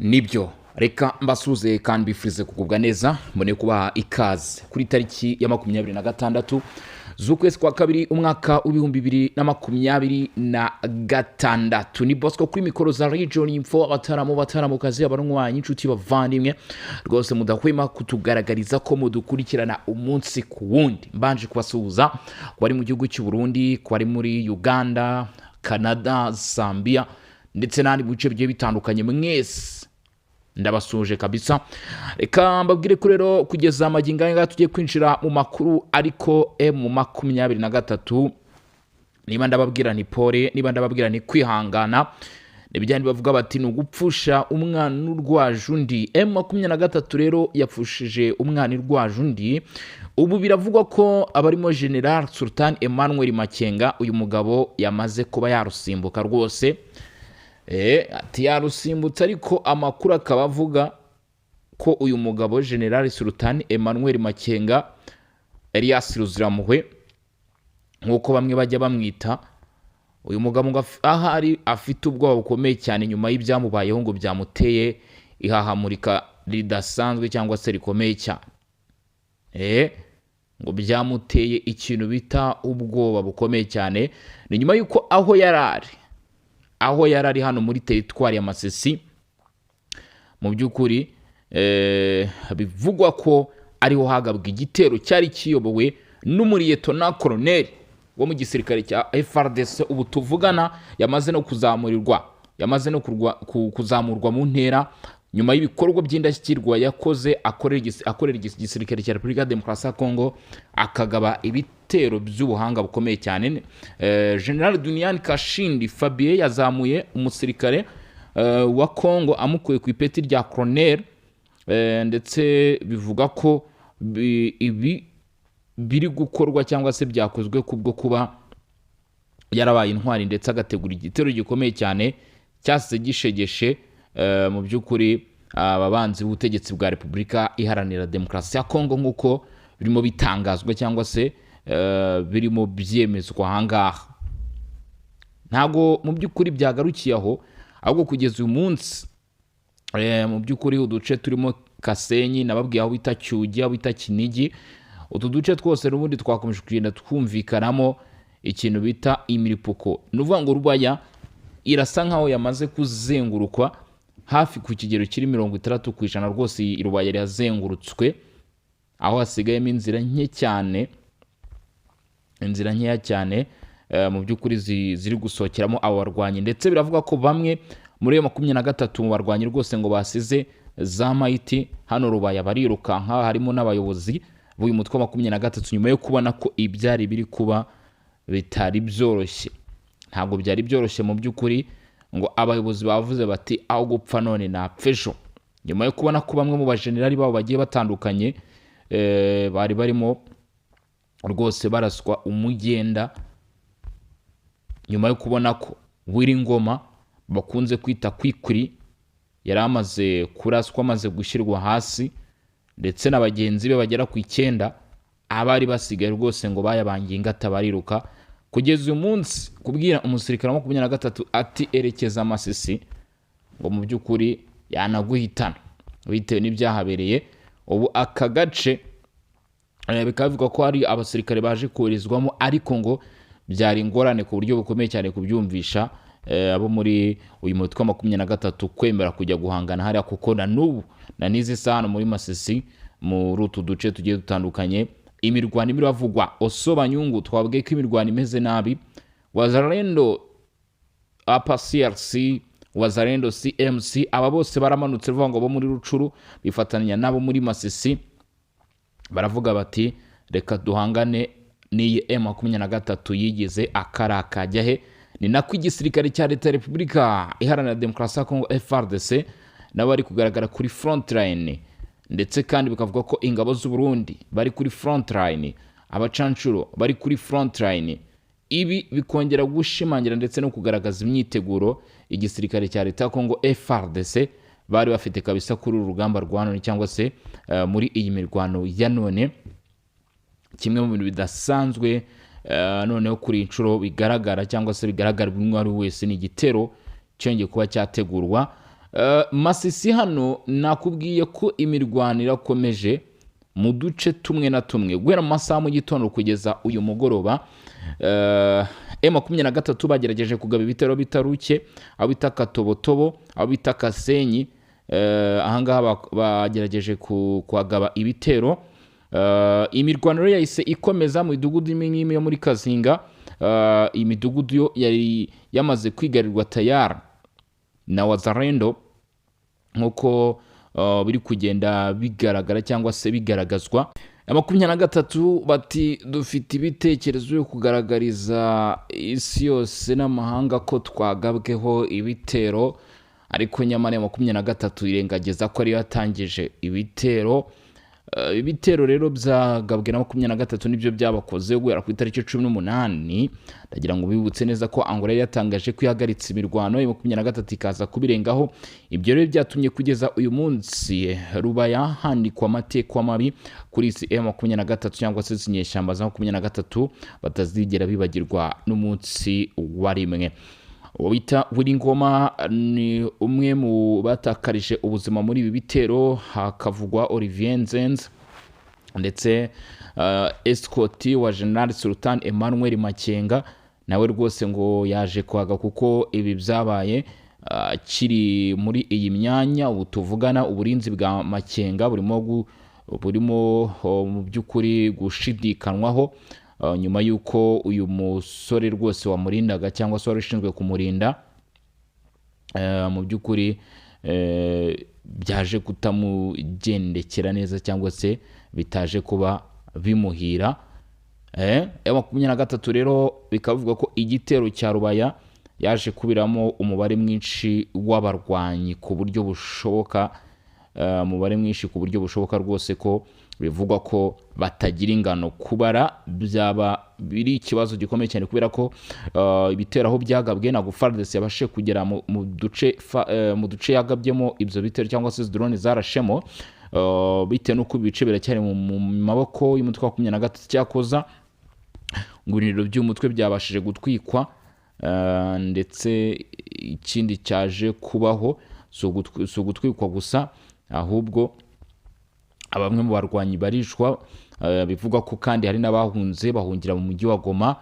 Nibyo, reka mbasuze kandi mbifurize kugubwa neza, mbone kubaha ikaze kuri tariki ya 26 z'ukwezi kwa kabiri, umwaka wa 2026. Ni Bosco kuri mikoro za Region Info. Abataramu, bataramukazi, abanywanyi, inshuti, bavandimwe, rwose mudahwema kutugaragariza ko mudukurikirana umunsi ku wundi, mbanje kubasuhuza ku bari mu gihugu cy'u Burundi, ku bari muri Uganda, Canada, Zambia ndetse n'ahandi mu bice bigiye bitandukanye, mwese ndabasuhuje kabisa. Reka mbabwire ko rero kugeza amagingo aya ngaya tugiye kwinjira mu makuru, ariko M23, niba ndababwira ni pole, niba ndababwira ni kwihangana, n'ibijyanye bavuga bati ni ugupfusha umwana urwaje undi. M23 rero yapfushije umwana urwaje undi. Ubu biravugwa ko abarimo General Sultan Emmanuel Makenga, uyu mugabo yamaze kuba yarusimbuka rwose. Ati yarusimbutse, ariko amakuru akaba avuga ko uyu mugabo General Sultan Emmanuel Makenga, Elias Ruziramuhwe nk'uko bamwe bajya bamwita, uyu mugabo ngo ahari afite ubwoba bukomeye cyane nyuma y'ibyamubayeho, ngo byamuteye ihahamurika ridasanzwe cyangwa se rikomeye cyane. Ngo byamuteye ikintu bita ubwoba bukomeye cyane. Ni nyuma y'uko aho yari ari hano muri teritwari ya Masisi, mu by'ukuri bivugwa ko ariho hagabwa igitero cyari kiyobowe n'umuriyetona koroneri wo mu gisirikare cya FARDC, ubu tuvugana yamaze no kuzamurirwa, yamaze no kuzamurwa mu ntera nyuma y'ibikorwa by'indashyikirwa yakoze akorera igisirikare cya Repubulika ya Demokarasi ya Kongo, akagaba ibitero by'ubuhanga bukomeye cyane. General Duniani Kashindi Fabien yazamuye umusirikare wa Kongo amukuye ku ipeti rya colonel, ndetse bivuga ko ibi biri gukorwa cyangwa se byakozwe kubwo kuba yarabaye intwari, ndetse agategura igitero gikomeye cyane cyasize gishegeshe mu by'ukuri aba banzi b'ubutegetsi bwa Repubulika Iharanira Demokarasi ya Kongo, nk'uko birimo bitangazwa cyangwa se birimo byemezwa ahangaha. Ntabwo mu by'ukuri byagarukiye aho, ahubwo kugeza uyu munsi mu by'ukuri uduce turimo Kasenyi, nababwiye aho bita Cyugi, aho bita Kinigi, utu duce twose n'ubundi twakomeje kugenda twumvikanamo ikintu bita imiripuko. Ni ukuvuga ngo Rubaya irasa nkaho yamaze kuzengurukwa hafi ku kigero kiri 60%. Rwose iyi Rubaya irazengurutswe, aho hasigayemo inzira nke cyane, inzira nkeya cyane mu by'ukuri ziri gusohokeramo abo barwanyi. Ndetse biravuga ko bamwe muri iyo 23 mu barwanyi rwose ngo basize za mayiti hano Rubaya barirukanka, harimo n'abayobozi b'uyu mutwe wa 23, nyuma yo kubona ko ibyari biri kuba bitari byoroshye. Ntabwo byari byoroshye mu by'ukuri, ngo abayobozi bavuze bati aho gupfa none napfa ejo, nyuma yo kubona ko bamwe mu bajenerali babo bagiye batandukanye bari barimo rwose baraswa umugenda, nyuma yo kubona ko Ngoma bakunze kwita Kwikwiri yari amaze kuraswa, amaze gushyirwa hasi, ndetse na bagenzi be bagera ku 9 abari basigaye rwose ngo bayabangiye ingata bariruka. Kugeza uyu munsi kubwira umusirikare wa 23 ati erekeza Masisi, ngo mu by'ukuri yanaguhitana bitewe n'ibyahabereye. Ubu aka gace bikaba bivugwa ko hari abasirikare baje koherezwamo, ariko ngo byari ingorane ku buryo bukomeye cyane kubyumvisha abo muri uyu mutwe wa 23 kwemera kujya guhangana hariya, kuko na n'ubu na n'izi saha hano muri Masisi, muri utu duce tugiye dutandukanye, imirwano irimo iravugwa. Oso Banyungu twabwiye ko imirwano imeze nabi. Wazalendo apa CRC, Wazalendo CMC, aba bose baramanutse, bivuga ngo bo muri Rucuru bifatanya n'abo muri Masisi, baravuga bati reka duhangane n'iyi M23 yigize akara kajya he. Ni nako igisirikare cya leta ya Repubulika Iharanira Demokarasi ya Kongo, FARDC, nabo bari kugaragara kuri front line, ndetse kandi bikavuga ko ingabo z'u Burundi bari kuri front line, abacancuro bari kuri front line. Ibi bikongera gushimangira ndetse no kugaragaza imyiteguro igisirikare cya leta ya Kongo, FARDC, bari bafite kabisa kuri uru rugamba rwa none cyangwa se muri iyi mirwano ya none. Kimwe mu bintu bidasanzwe noneho kuri iyi nshuro bigaragara cyangwa se bigaragara buri umwe ari wese ni igitero cyongeye kuba cyategurwa. Masisi hano nakubwiye ko imirwano irakomeje mu duce tumwe na tumwe guhera mu masaha mu gitondo kugeza uyu mugoroba. M23 bagerageje kugaba ibitero bitaruke aho bita Katobotobo, aho bita Kasenyi. Ahangaha bagerageje kuhagaba ibitero. Imirwano rero yahise ikomeza mu midugudu imwe n'imwe yo muri Kazinga. Imidugudu yo yari yamaze kwigarirwa tayari na Wazalendo nk'uko biri kugenda bigaragara cyangwa se bigaragazwa. 23 bati dufite ibitekerezo byo kugaragariza isi yose n'amahanga ko twagabweho ibitero, ariko nyamara 23 irengagiza ko ariyo yatangije ibitero. Ibitero rero byagabwe na 23 nibyo byabakoze guhera ku itariki 18. Ndagira ngo bibutse neza ko Angola yari yatangaje ko ihagaritse imirwano, ya 23 ikaza kubirengaho. Ibyo rero byatumye kugeza uyu munsi Rubaya handikwa amateka mabi kuri izi M23 cyangwa se izi nyeshyamba za 23 batazigera bibagirwa n'umunsi wa rimwe. Uwo bita Ngoma ni umwe mu batakarije ubuzima muri ibi bitero, hakavugwa Olivier Nzenze ndetse escort wa General Sultan Emmanuel Makenga, nawe rwose ngo yaje kwaga kuko ibi byabaye akiri muri iyi myanya. Ubu tuvugana uburinzi bwa Makenga burimo mu by'ukuri gushidikanwaho, nyuma y'uko uyu musore rwose wamurindaga cyangwa se wari ushinzwe kumurinda, mu by'ukuri byaje kutamugendekera neza cyangwa se bitaje kuba bimuhira. 23 rero bikavuga ko igitero cya Rubaya yaje kubiramo umubare mwinshi w'abarwanyi ku buryo bushoboka, umubare mwinshi ku buryo bushoboka rwose, ko bivugwa ko batagira ingano, kubara byaba biri ikibazo gikomeye cyane, kubera ko ibitero aho byagabwe ntabwo FARDC yabashije kugera mu duce yagabyemo ibyo bitero cyangwa se izi drone zarashemo, bitewe n'uko ibice biracyari mu maboko y'umutwe wa 23. Cyakoza ngo ibirindiro by'umutwe byabashije gutwikwa, ndetse ikindi cyaje kubaho si ugutwikwa gusa, ahubwo bamwe mu barwanyi barishwa. Bivugwa ko kandi hari n'abahunze bahungira mu mujyi wa Goma,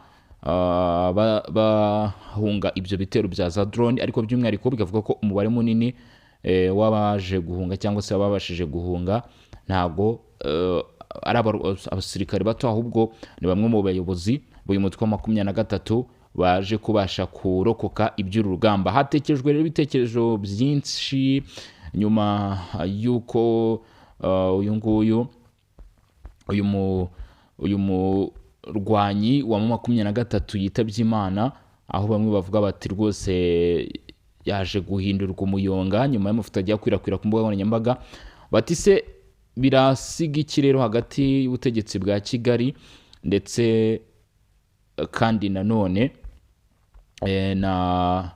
bahunga ibyo bitero bya za drone, ariko by'umwihariko bikavuga ko umubare munini w'abaje guhunga cyangwa se ababashije guhunga ntabwo ari abasirikare bato, ahubwo ni bamwe mu bayobozi b'uyu mutwe wa 23 baje kubasha kurokoka iby'uru rugamba. Hatekerejwe rero ibitekerezo byinshi nyuma y'uko uyu nguyu uyu murwanyi wa 23 yitabye Imana, aho bamwe bavuga bati rwose yaje guhindurwa umuyonga nyuma y'amafoto agiye akwirakwira ku mbuga nkoranyambaga. Bati se birasiga iki rero hagati y'ubutegetsi bwa Kigali ndetse kandi nanone na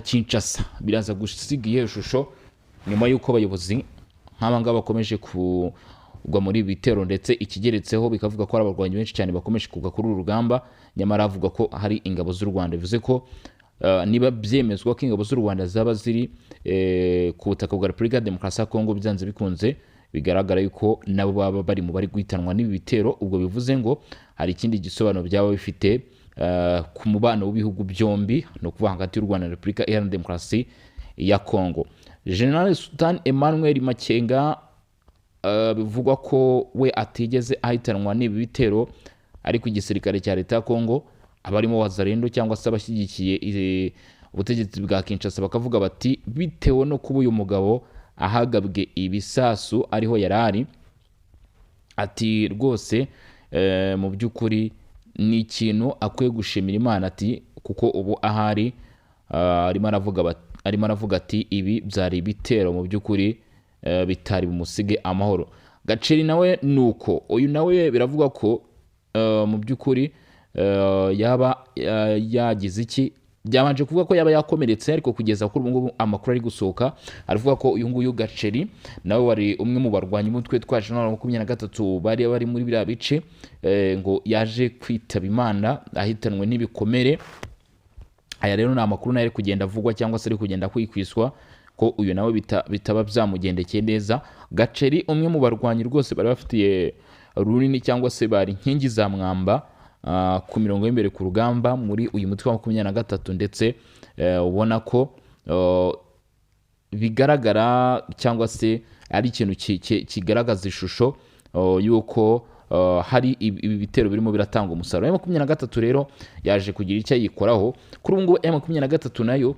Kinshasa? Biraza gusiga iyihe shusho nyuma y'uko abayobozi nk'aba ngaba bakomeje kugwa muri ibi bitero, ndetse ikigeretseho bikavuga ko hari abarwanyi benshi cyane bakomeje kugwa kuri uru rugamba, nyamara avuga ko hari ingabo z'u Rwanda? Bivuze ko niba byemezwa ko ingabo z'u Rwanda zaba ziri ku butaka bwa Repubulika ya Demokarasi ya Kongo, byanze bikunze bigaragara yuko nabo baba bari mu bari guhitanwa n'ibi bitero. Ubwo bivuze ngo hari ikindi gisobanuro byaba bifite ku mubano w'ibihugu byombi, ni ukuvuga hagati y'u Rwanda na Repubulika Iharanira Demokarasi ya Kongo. General Sultan Emmanuel Makenga, bivugwa ko we atigeze ahitanwa n'ibi bitero, ariko igisirikare cya leta ya Kongo, abarimo Wazalendo cyangwa se abashyigikiye ubutegetsi bwa Kinshasa, bakavuga bati bitewe no kuba uyu mugabo ahagabwe ibisasu ariho yari ari, ati rwose mu by'ukuri ni ikintu akwiye gushimira Imana, ati kuko ubu ahari arimo aravuga ati ibi byari ibitero mu by'ukuri bitari bumusige amahoro. Gaceri nawe nuko uyu nawe biravugwa ko mu by'ukuri yaba yagize iki, byabanje kuvuga ko yaba yakomeretse, ariko kugeza kuri ubu ngubu amakuru ari gusohoka aravuga ko uyu nguyu Gaceri nawe wari umwe mu barwanyi b'umutwe twaje na 23 bari bari muri biriya bice, ngo yaje kwitaba Imana ahitanwe n'ibikomere. Aya rero ni amakuru nayo ari kugenda avugwa cyangwa se ari kugenda kwikwiswa. ko uyu nawe bitaba byamugendekeye neza. Gaceri, umwe mu barwanyi rwose bari bafitiye runini cyangwa se bari inkingi za mwamba ku mirongo y'imbere ku rugamba muri uyu mutwe wa 23, ndetse ubona ko bigaragara cyangwa se ari ikintu kigaragaza ishusho y'uko hari ibi bitero birimo biratanga umusaruro. M23 rero yaje kugira icyo ayikoraho. Kuri ubu ngubu M23 nayo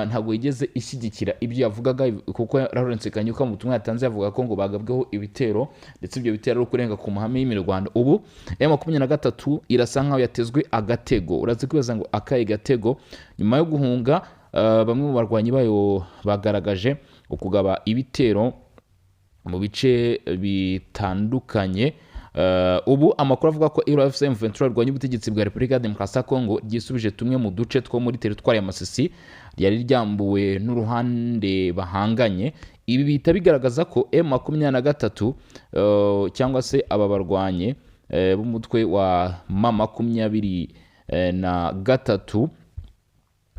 ntabwo yigeze ishyigikira ibyo yavugaga, kuko Lawrence Kanyuka mu butumwa yatanze yavuga ko ngo bagabweho ibitero, ndetse ibyo bitero ari ukurenga ku mahame y'imirwano. Ubu M23 irasa nkaho yatezwe agatego. Uraza kwibaza ngo akahe gatego? Nyuma yo guhunga, bamwe mu barwanyi bayo bagaragaje ukugaba ibitero mu bice bitandukanye. Ubu amakuru avuga ko AFC M23 rwanya ubutegetsi bwa Repubulika ya Demokarasi ya Kongo ryisubije tumwe mu duce two muri teritwari ya Masisi ryari ryambuwe n'uruhande bahanganye. Ibi bihita bigaragaza ko M23 cyangwa se aba barwanye b'umutwe wa M23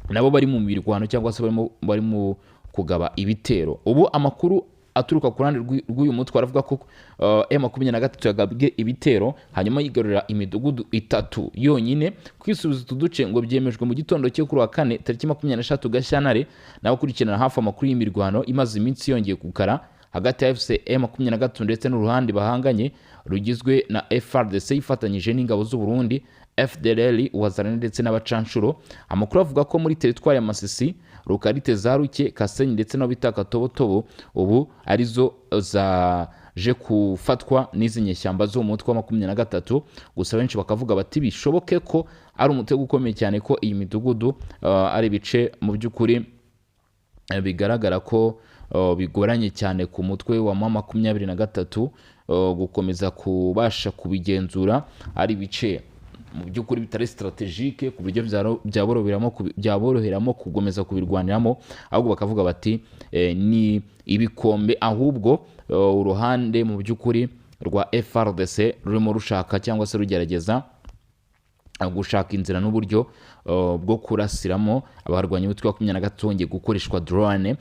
nabo bari mu mirwano cyangwa se bari mu kugaba ibitero. Ubu amakuru aturuka ku ruhande rw'uyu mutwe aravuga ko M23 yagabwe ibitero hanyuma yigarurira imidugudu 3 yonyine. Kwisubiza utu duce ngo byemejwe mu gitondo cyo kuri wa kane tariki 23 Gashyantare n'abakurikirana hafi amakuru y'imirwano imaze iminsi yongeye gukara hagati ya AFC M23 ndetse n'uruhande bahanganye rugizwe na FARDC ifatanyije n'ingabo z'u Burundi, FDLR, Wazalendo ndetse n'abacanshuro. Amakuru avuga ko muri teritwari ya Masisi, Rukarite za Ruke, Kasenyi ndetse no bita Katobotobo ubu arizo zaje kufatwa n'izi nyeshyamba zo mu mutwe wa 23. Gusa benshi bakavuga bati bishoboke ko ari umutego ukomeye cyane, ko iyi midugudu ari ibice mu by'ukuri bigaragara ko bigoranye cyane ku mutwe wa M23 gukomeza kubasha kubigenzura. Ari ibice mu by'ukuri bitari strategique ku buryo byaboroheramo kugomeza kubirwaniramo, ahubwo bakavuga bati ni ibikombe, ahubwo uruhande mu by'ukuri rwa FARDC rurimo rushaka cyangwa se rugerageza gushaka inzira n'uburyo bwo kurasiramo abarwanyi b'umutwe wa 23 bongeye gukoreshwa drone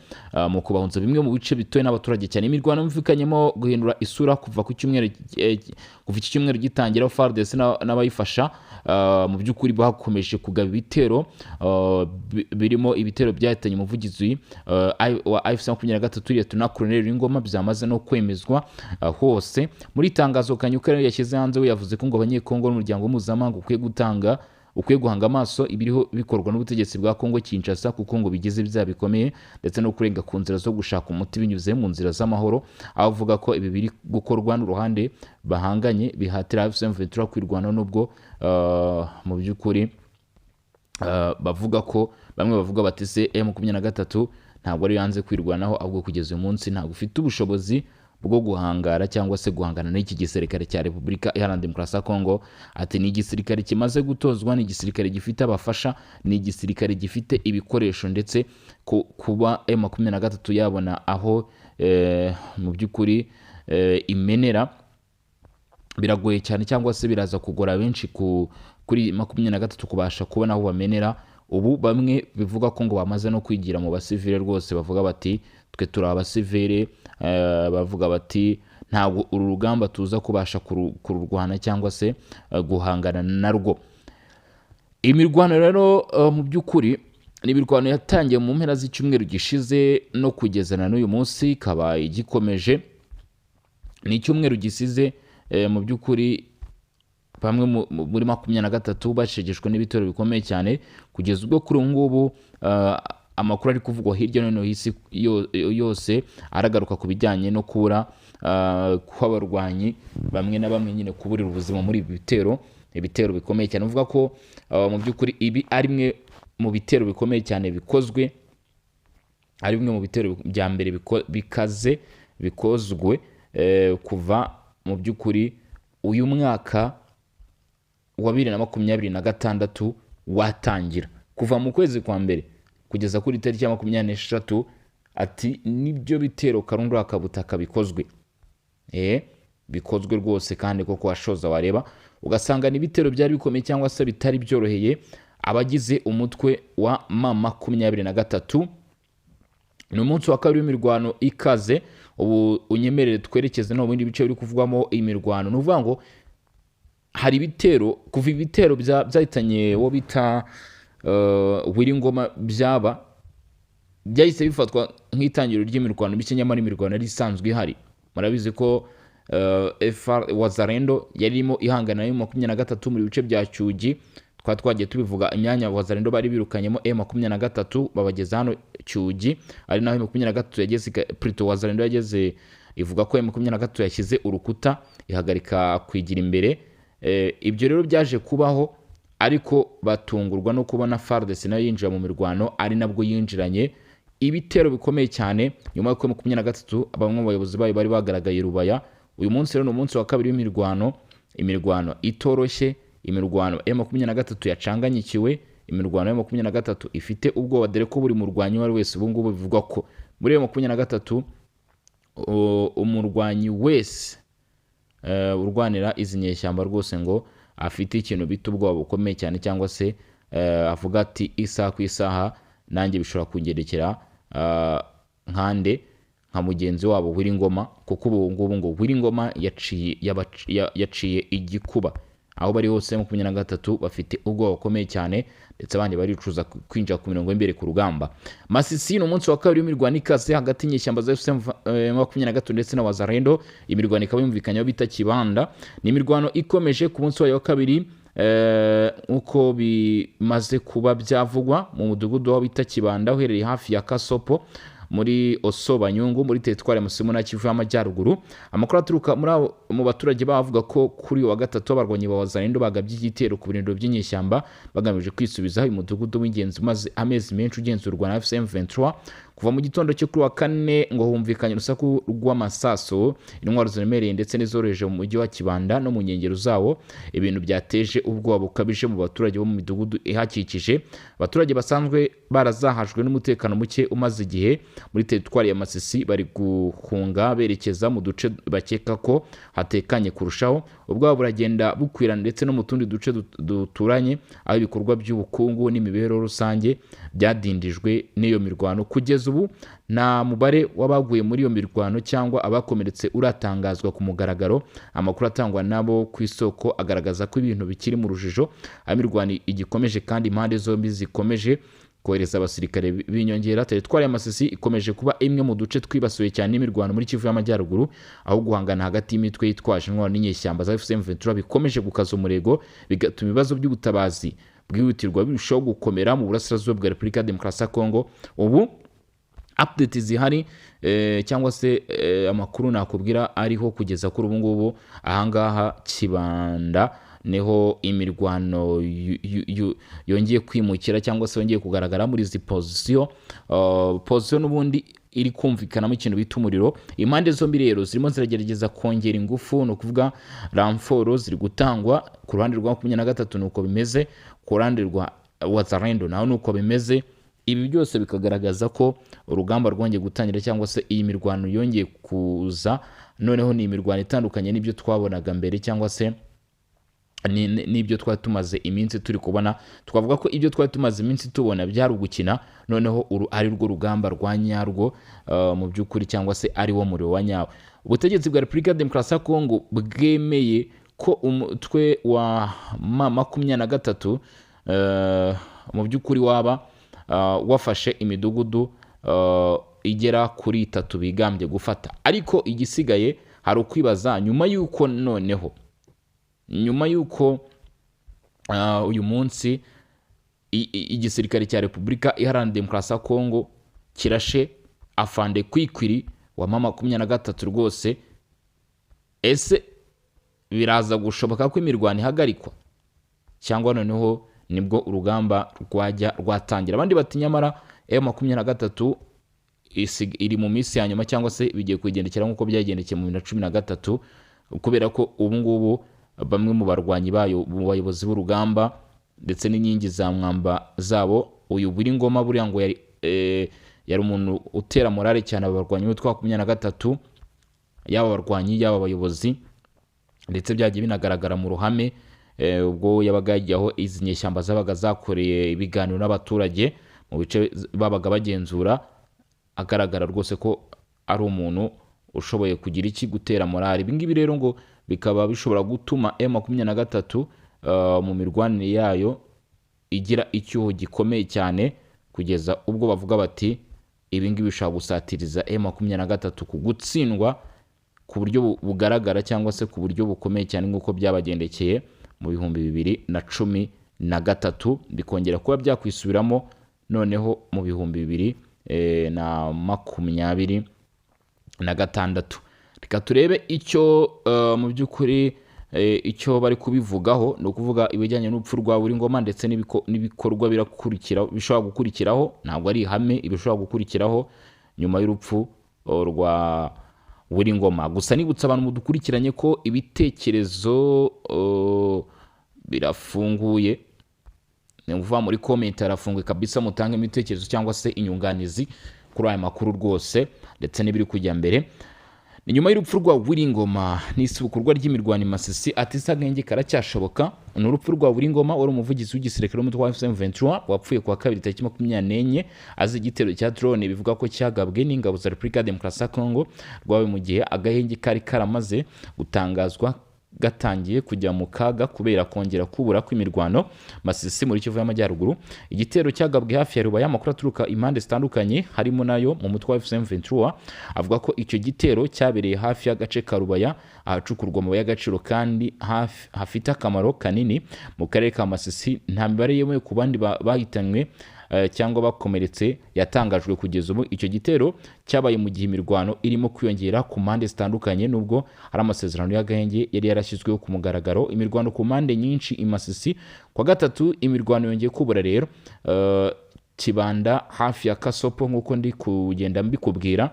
mu kubahunza bimwe mu bice bituwe n'abaturage cyane. Imirwano yumvikanyemo guhindura isura kuva ku cyumweru, kuva iki cyumweru gitangira, FARDC n'abayifasha mu by'ukuri bakomeje kugaba ibitero birimo ibitero byahitanye umuvugizi wa AFC 23 Lieutenant Colonel Ngoma, byamaze no kwemezwa hose. Muri itangazo Kanyuka rero yashyize hanze, we yavuze ko ngo Abanyekongo n'umuryango mpuzamahanga ukwiye guhanga amaso ibiriho bikorwa n'ubutegetsi bwa Kongo Kinshasa, kuko ngo bigize ibyaha bikomeye ndetse no kurenga ku nzira zo gushaka umuti binyuze mu nzira z'amahoro. Aho avuga ko ibi biri gukorwa n'uruhande bahanganye bihatira AFC M23 kwirwanaho, nubwo mu by'ukuri bavuga ko bamwe bavuga bati se M23 ntabwo ari yanze kwirwanaho, ahubwo kugeza uyu munsi ntabwo ufite ubushobozi bwo guhangara cyangwa se guhangana n'iki gisirikare cya Repubulika Iharanira Demokarasi ya Kongo. Ati ni igisirikare kimaze gutozwa, ni igisirikare gifite abafasha, ni igisirikare gifite ibikoresho, ndetse kuba M23 yabona aho mu by'ukuri imenera biragoye cyane, cyangwa se biraza kugora benshi kuri 23 kubasha kubona aho bamenera. Ubu bamwe bivuga ko ngo bamaze no kwigira mu basivile rwose, bavuga bati twe turi abasivile, bavuga bati ntabwo uru rugamba tuza kubasha kururwana cyangwa se guhangana narwo. Imirwano rero mu by'ukuri ni imirwano yatangiye mu mpera z'icyumweru gishize no kugeza na n'uyu munsi ikaba igikomeje. Ni icyumweru gisize mu by'ukuri bamwe muri 23 bashegeshwe n'ibitero bikomeye cyane, kugeza ubwo kuri ubu ngubu amakuru ari kuvugwa hirya no hino isi yose aragaruka ku bijyanye no kubura kw'abarwanyi bamwe na bamwe nyine, kuburira ubuzima muri ibi bitero, ibitero bikomeye cyane. Uvuga ko mu by'ukuri ibi ari bimwe mu bitero bikomeye cyane bikozwe, ari bimwe mu bitero bya mbere bikaze bikozwe kuva mu by'ukuri uyu mwaka wa 2026 watangira, kuva mu kwezi kwa mbere kugeza kuri tariki ya 23. Ati nibyo bitero karundura kabutaka bikozwe, bikozwe rwose, kandi koko washoza wareba ugasanga ni ibitero byari bikomeye cyangwa se bitari byoroheye abagize umutwe wa M23. Ni umunsi wa kabiri w'imirwano ikaze. Ubu unyemerere twerekeze no mu bindi bice biri kuvugwamo imirwano. Ni ukuvuga ngo hari ibitero, kuva ibitero byahitanye uwo bita Willy Ngoma byaba byahise bifatwa nk'itangiriro ry'imirwano mishya, nyamara imirwano yari isanzwe ihari. Murabizi ko FR Wazalendo yari irimo ihangana na 23 mu bice bya Cyugi. Twari twagiye tubivuga, imyanya Wazalendo bari birukanyemo M23 babageza hano Cyugi, ari naho M23 yageze, plutôt Wazalendo yageze ivuga ko M23 yashyize urukuta, ihagarika kwigira imbere. Ibyo rero byaje kubaho, ariko batungurwa no kubona FARDC nayo yinjira mu mirwano, ari nabwo yinjiranye ibitero bikomeye cyane, nyuma y'uko 23 bamwe mu bayobozi bayo bari bagaragaye Rubaya. Uyu munsi rero ni umunsi wa kabiri w'imirwano, imirwano itoroshye, imirwano M23 yacanganyikiwe, imirwano ya 23 ifite ubwoba, dore ko buri murwanyi uwo ari wese ubu ngubu bivugwa ko muri M23 umurwanyi wese urwanira izi nyeshyamba rwose ngo afite ikintu bita ubwoba bukomeye cyane, cyangwa se avuga ati: "Isaha ku isaha nanjye bishobora kungerekera nkande nka mugenzi wabo Willy Ngoma", kuko ubu ngubu ngo Willy Ngoma yaciye igikuba aho bari hose. 23 bafite ubwoba bukomeye cyane, ndetse abandi baricuza kwinjira ku mirongo y'imbere ku rugamba. Masisi ni umunsi wa kabiri w'imirwano ikaze hagati y'inyeshyamba za FCM 23 ndetse na Wazalendo. Imirwano ikaba yumvikanye aho bita Kibanda. Ni imirwano ikomeje ku munsi wayo wa kabiri, nk'uko bimaze kuba byavugwa, mu mudugudu aho bita Kibanda, uherereye hafi ya Kasopo muri Oso Banyungu, muri teritwari ya Musimu na Kivu y'Amajyaruguru. Amakuru aturuka muri abo mu baturage bavuga ko kuri uyu wa gatatu abarwanyi ba Wazalendo bagabye igitero ku birindiro by'inyeshyamba, bagamije kwisubizaho uyu mudugudu w'ingenzi umaze amezi menshi ugenzurwa na AFC M23. Kuva mu gitondo cyo kuri wa kane ngo humvikanye urusaku rw'amasaso, intwaro ziremereye ndetse n'izoroheje mu mujyi wa Kibanda no mu nkengero zawo, ibintu byateje ubwoba bukabije mu baturage bo mu midugudu ihakikije. Abaturage basanzwe barazahajwe n'umutekano muke umaze igihe muri teritwari ya Masisi bari guhunga berekeza mu duce bakeka ko hatekanye kurushaho. Ubwoba buragenda bukwira ndetse no mu tundi duce duturanye, aho ibikorwa by'ubukungu n'imibereho rusange byadindijwe n'iyo mirwano. Kugeza ubu nta mubare w'abaguye muri iyo mirwano cyangwa abakomeretse uratangazwa ku mugaragaro. Amakuru atangwa nabo ku isoko agaragaza ko ibintu bikiri mu rujijo, aho imirwano igikomeje kandi impande zombi zikomeje kohereza abasirikare b'inyongera. Teritwari ya Masisi ikomeje kuba imwe mu duce twibasiwe cyane n'imirwano muri Kivu y'Amajyaruguru, aho guhangana hagati y'imitwe yitwaje intwaro n'inyeshyamba za FCM 23 bikomeje gukaza umurego, bigatuma ibibazo by'ubutabazi bwihutirwa birushaho gukomera mu burasirazuba bwa Repubulika ya Demokarasi ya Kongo. Ubu update zihari, cyangwa se amakuru nakubwira ariho kugeza kuri ubu ngubu, ahangaha Kibanda niho imirwano yongeye kwimukira, cyangwa se yongeye kugaragara muri izi position. Position n'ubundi iri kumvikanamo ikintu bita umuriro. Impande zombi rero zirimo ziragerageza kongera ingufu, ni ukuvuga renfort ziri gutangwa ku ruhande rwa 23 nuko bimeze, ku ruhande rwa Wazalendo naho nuko bimeze. Ibi byose bikagaragaza ko urugamba rwongeye gutangira, cyangwa se iyi mirwano yongeye kuza. Noneho ni imirwano itandukanye n'ibyo twabonaga mbere, cyangwa se n'ibyo twari tumaze iminsi turi kubona. Twavuga ko ibyo twari tumaze iminsi tubona byari ugukina, noneho uru ari rwo rugamba rwa nyarwo mu by'ukuri, cyangwa se ari wo muriro wa nyawo. Ubutegetsi bwa Repubulika ya Demokarasi ya Kongo bwemeye ko umutwe wa M23 mu by'ukuri waba wafashe imidugudu igera kuri itatu bigambye gufata, ariko igisigaye hari ukwibaza nyuma y'uko noneho nyuma y'uko uyu munsi igisirikare cya Repubulika Iharanira Demokarasi ya Kongo kirashe afande Kwikwiri wa M23 rwose, ese biraza gushoboka ko imirwano ihagarikwa, cyangwa noneho nibwo urugamba rwajya rwatangira? Abandi bati: "Nyamara M23 iri mu minsi ya nyuma, cyangwa se bigiye kuyigendekera nk'uko byagendekeye mu 2013", kubera ko ubu ngubu bamwe mu barwanyi bayo, mu bayobozi b'urugamba ndetse n'inkingi za mwamba zabo, uyu Willy Ngoma buriya ngo yari umuntu utera morale cyane aba barwanyi b'umutwe wa 23, yaba abarwanyi yaba abayobozi, ndetse byagiye binagaragara mu ruhame ubwo yabaga yagiye aho izi nyeshyamba zabaga zakoreye ibiganiro n'abaturage mu bice babaga bagenzura. agaragara rwose ko ari umuntu ushoboye kugira iki, gutera morale. Ibi ngibi rero ngo bikaba bishobora gutuma M23 mu mirwanire yayo igira icyuho gikomeye cyane, kugeza ubwo bavuga bati ibi ngibi bishobora gusatiriza M23 ku gutsindwa ku buryo bugaragara cyangwa se ku buryo bukomeye cyane, nk'uko byabagendekeye mu 2013, bikongera kuba byakwisubiramo noneho mu 2026. Reka turebe icyo mu by'ukuri icyo bari kubivugaho. Ni ukuvuga ibijyanye n'urupfu rwa Willy Ngoma ndetse n'ibikorwa birakurikira, bishobora gukurikiraho. Ntabwo ari ihame, ibishobora gukurikiraho nyuma y'urupfu rwa Willy Ngoma. Gusa nibutsa abantu mudukurikiranye ko ibitekerezo birafunguye. Ni ukuvuga muri comment harafunguye kabisa, mutange ibitekerezo cyangwa se inyunganizi kuri aya makuru rwose ndetse n'ibiri kujya mbere. Ni nyuma y'urupfu rwa Willy Ngoma n'isubukurwa ry'imirwano i Masisi, ati se agahenge karacyashoboka? Ni urupfu rwa Willy Ngoma wari umuvugizi w'igisirikare w'umutwe wa AFC M23, wapfuye kuwa kabiri tariki 24 azize igitero cya drone bivuga ko cyagabwe n'ingabo za Repubulika ya Demokarasi ya Congo. Rwabaye mu gihe agahenge kari karamaze gutangazwa gatangiye kujya mu kaga kubera kongera kubura kw'imirwano Masisi muri Kivu y'Amajyaruguru. Igitero cyagabwe hafi ya Rubaya. Amakuru aturuka impande zitandukanye, harimo nayo mu mutwe wa AFC M23, avuga ko icyo gitero cyabereye hafi y'agace ka Rubaya, ahacukurwa amabuye y'agaciro kandi hafi, hafite akamaro kanini mu karere ka Masisi. Nta mibare yemewe ku bandi bahitanywe cyangwa bakomeretse yatangajwe kugeza ubu. Icyo gitero cyabaye mu gihe imirwano irimo kwiyongera ku mpande zitandukanye, nubwo hari amasezerano y'agahenge yari yarashyizweho ku mugaragaro. Imirwano ku mpande nyinshi i Masisi. Kwa gatatu imirwano yongeye kubura rero Kibanda hafi ya Kasopo, nk'uko ndi kugenda mbikubwira,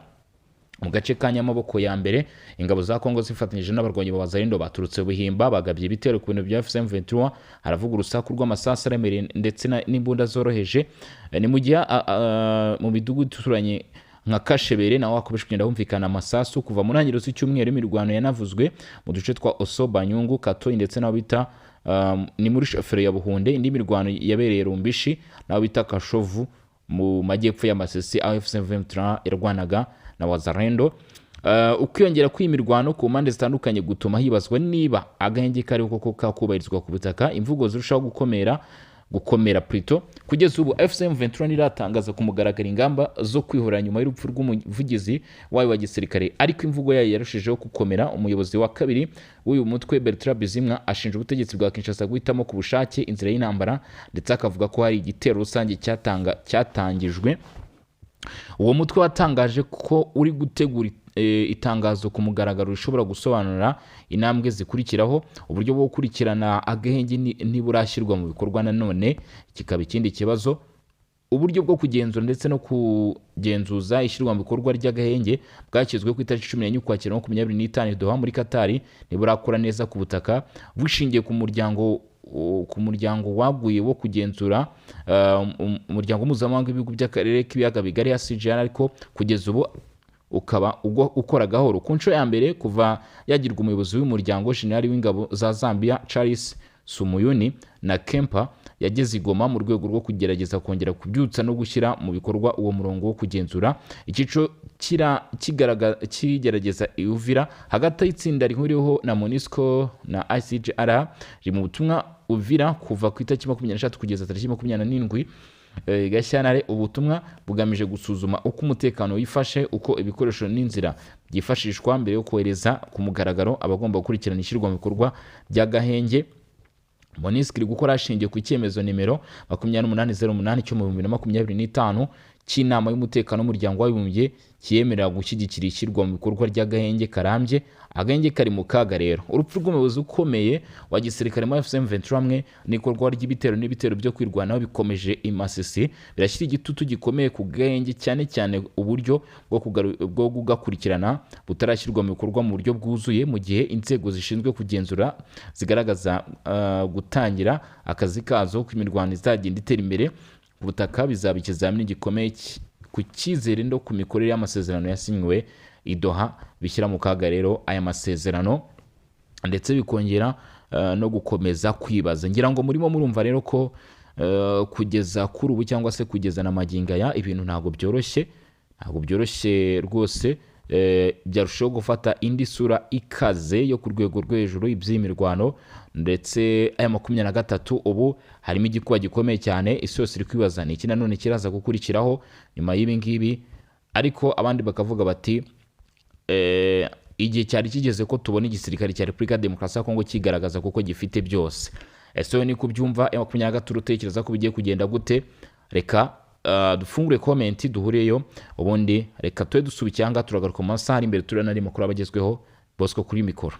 mu gace ka Nyamaboko ya mbere. Ingabo za Kongo zifatanyije n'abarwanyi ba Wazalendo baturutse Buhimba bagabye ibitero ku bintu bya AFC M23. Haravuga urusaku rw'amasasu aremereye ndetse n'imbunda zoroheje. Ni mu gihe mu midugudu ituranye nka Kashebere naho hakomeje kugenda humvikana amasasu kuva mu ntangiriro z'icyumweru. Imirwano yanavuzwe mu duce twa Oso, Banyungu, Katoyi ndetse n'aho bita ni muri chefferie ya Buhunde. Indi mirwano yabereye Rumbishi n'aho bita Kashovu mu majyepfo ya Masisi, aho AFC M23 yarwanaga na Wazalendo. Ukwiyongera kw'iyi mirwano ku mpande zitandukanye gutuma hibazwa niba agahenge kariho koko kakubahirizwa ku butaka. Imvugo zirushaho gukomera plutôt. Kugeza ubu AFC M23 ntiratangaza ku mugaragaro ingamba zo kwihorera nyuma y'urupfu rw'umuvugizi wayo wa gisirikare, ariko imvugo yayo yarushijeho gukomera. Umuyobozi wa kabiri w'uyu mutwe, Bertrand Bizimwa, ashinja ubutegetsi bwa Kinshasa guhitamo ku bushake inzira y'intambara, ndetse akavuga ko hari igitero rusange cyatangijwe. Uwo mutwe watangaje ko uri gutegura itangazo ku mugaragaro rishobora gusobanura intambwe zikurikiraho. Uburyo bwo gukurikirana agahenge ntiburashyirwa mu bikorwa. Nanone kikaba ikindi kibazo. Uburyo bwo kugenzura ndetse no kugenzuza ishyirwa mu bikorwa ry'agahenge bwashyizwe ku itariki 14 Ukwakira 25 Doha muri Katari ntiburakora neza ku butaka. Bushingiye ku muryango waguye wo kugenzura umuryango mpuzamahanga w'ibihugu by'akarere k'ibiyaga bigari ya CGR, ariko kugeza ubu ukaba ukora gahoro. Ku nshuro ya mbere kuva yagirwa umuyobozi w'umuryango, generali w'ingabo za Zambia Charles Sumuyuni na Kempa yageze i Goma mu rwego rwo kugerageza kongera kubyutsa no gushyira mu bikorwa uwo murongo wo kugenzura. Icyiciro kigerageza i Uvira hagati y'itsinda rihuriweho na MONUSCO na ICGR riri mu butumwa Uvira kuva ku itariki 23 kugeza tariki 27 Gashyantare. Ubutumwa bugamije gusuzuma uko umutekano wifashe, uko ibikoresho n'inzira byifashishwa, mbere yo kohereza ku mugaragaro abagomba gukurikirana ishyirwa mu bikorwa by'agahenge. MONUSCO iri gukora hashingiwe ku icyemezo nimero 2808 cyo mu 2025 cy'inama y'umutekano w'umuryango w'abibumbye, kiyemerera gushyigikira ishyirwa mu bikorwa ry'agahenge karambye. Agahenge kari mu kaga rero. Urupfu rw'umuyobozi ukomeye wa gisirikare muri AFC M23 hamwe n'ikorwa ry'ibitero n'ibitero byo kwirwanaho bikomeje i Masisi birashyira igitutu gikomeye ku gahenge, cyane cyane uburyo bwo kugakurikirana butarashyirwa mu bikorwa mu buryo bwuzuye, mu gihe inzego zishinzwe kugenzura zigaragaza gutangira akazi kazo. Ko imirwano izagenda itera imbere ku butaka bizaba ikizamini gikomeye ku cyizere no ku mikorere y'amasezerano yasinywe i Doha. Bishyira mu kaga rero aya masezerano ndetse bikongera no gukomeza kwibaza. Ngira ngo murimo murumva rero ko kugeza kuri ubu cyangwa se kugeza na magingo aya ibintu ntabwo byoroshye. Ntabwo byoroshye rwose. Byarushaho gufata indi sura ikaze yo ku rwego rwo hejuru iby'imirwano. Ndetse aya 23 ubu harimo igikuba gikomeye cyane. Isi yose iri kwibaza ni iki nanone kiraza gukurikiraho nyuma y'ibi ngibi. Ariko abandi bakavuga bati igihe cyari kigeze ko tubona igisirikare cya Repubulika ya Demokarasi ya Kongo kigaragaza kuko gifite byose. Ese wowe niko ubyumva? M23 utekereza ko bigiye kugenda gute? Reka dufungure comment duhuriyeyo, ubundi reka tube dusuba icyanga. Turagaruka mu masaha ari imbere, tureba n'andi makuru aba agezweho. Bosco kuri mikoro.